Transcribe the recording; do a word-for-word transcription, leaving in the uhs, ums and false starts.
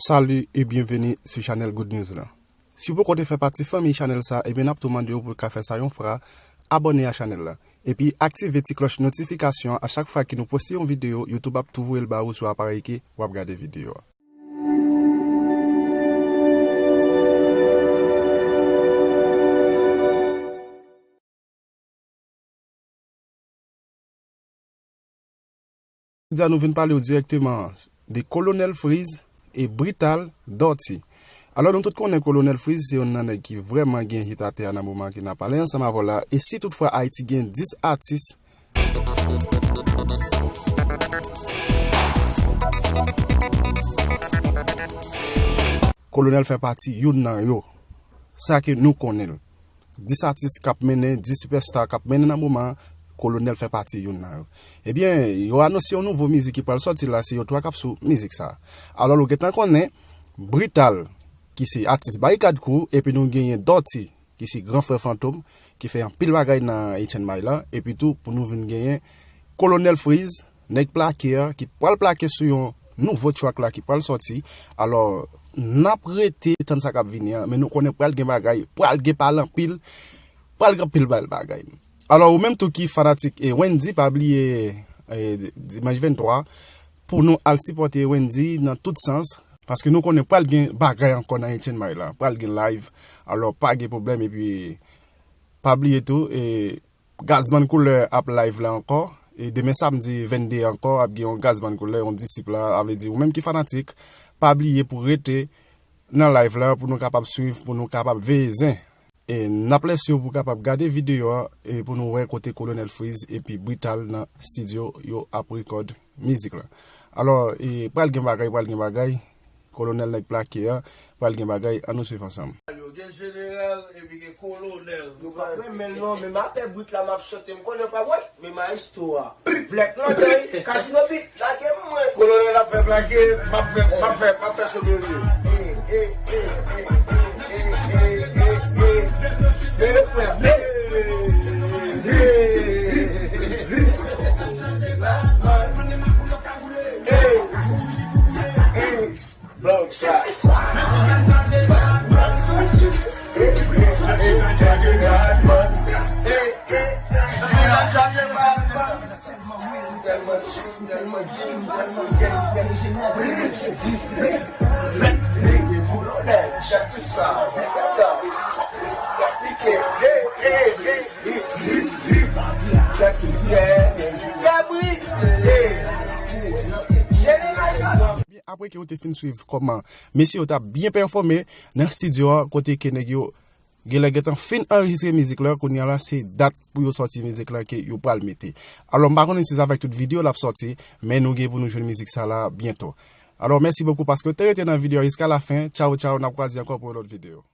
Salut et bienvenue sur chanèl Good News la. Si w poko te fè pati fanmi chanèl sa, ebyen n ap tou mande w pou w ka fè sa yon fwa, abòne a chanèl la. Epi aktive ti klòch notifikasyon an, a chak fwa ke nou poste yon videyo, YouTube ap tou voye l ba ou sou aparèy ke w ap gade videyo a. Jodi a nou vin pale w dirèkteman de Kolonèl Freez e Brital Dutty. Alò, nou tout konnen Kolonèl Freez se youn nan nèg ki vrèman gen hit atè a nan moman ke n ap pale ansanm avè w la. E si toutfwa Ayiti gen dis atis, Kolonèl fè pati youn nan yo. Sa ke nou konnen l. Dis atis k ap mennen, dis sipèsta k ap mennen nan moman an, Kolonèl fè pati youn nan yo. Ebyen, yo anonse yon nouvo mizik ki pral sòti la, se yo twa k ap sou mizik sa a. Alò, ou gentan konnen, Brital, ki se atis Barikad Crew, epi nou genyen Dutty, ki se gran frè Fantom, ki fè anpil bagay nan H N M I la, epi tou, pou nou vin genyen Kolonèl Freez, nèg plake a, ki pral plake sou yon nouvo track la ki pral sòti. Alò, n ap rete tann sa k ap vini an, men nou konnen pral gen bagay, pral gen pale anpil, pral gen anpil bèl bagay. Alò, ou menm tou ki fanatik e Wendyy, pa bliye, e, dimanch venntwa, pou nou al sipòte Wendyy nan tout sans, paske nou konnen pral gen bagay ankò nan H N M I la, pral gen live. Alò, pa gen pwoblèm, epi pa bliye tou, e, Gazman Koulè ap live la ankò. E demen samdi vennde ankò, ap gen yon Gazman Koulè, yon disip la, a vle di, ou menm ki fanatik, pa bliye pou rete nan live la, pou nou kapab swiv, pou nou kapab veye zen. E n ap lèse w pou kapab gade videyo a, e pou nou wè kote Kolonèl Freez epi Brital nan estidyo yo ap rekòd mizik la. Alò, e pral gen bagay, pral gen bagay. Kolonèl nèg plake a, pral gen bagay, ann nou swiv ansanm. Yo gen jeneral, epi gen kolonèl. Nou pa renmen l non, men m atè brit la, m ap chante, m konnen w pa wè, men maestro a. Black London, Casino Beat, lage mwen. Kolonèl ap fè plake, m ap fè, m ap fè, m ap fè somerye. Men frè, men. Bloodshot. Apre ke ou te fin swiv kòman mesye yo t ap byen pèfòme nan estidyo a, kote ke nèg yo genlè gentan fin anrejistre mizik la, kounye a la se dat pou yo sòti mizik la ke yo pral mete. Alò, m pa konnen si se avèk tout videyo l ap sòti, men nou gen pou nou jwenn mizik sa la byento. Alò, mèsi bokou paske w te rete nan videyo a jiska lafen. Tchaw, tchaw, n ap kwaze ankò pou yon lòt videyo.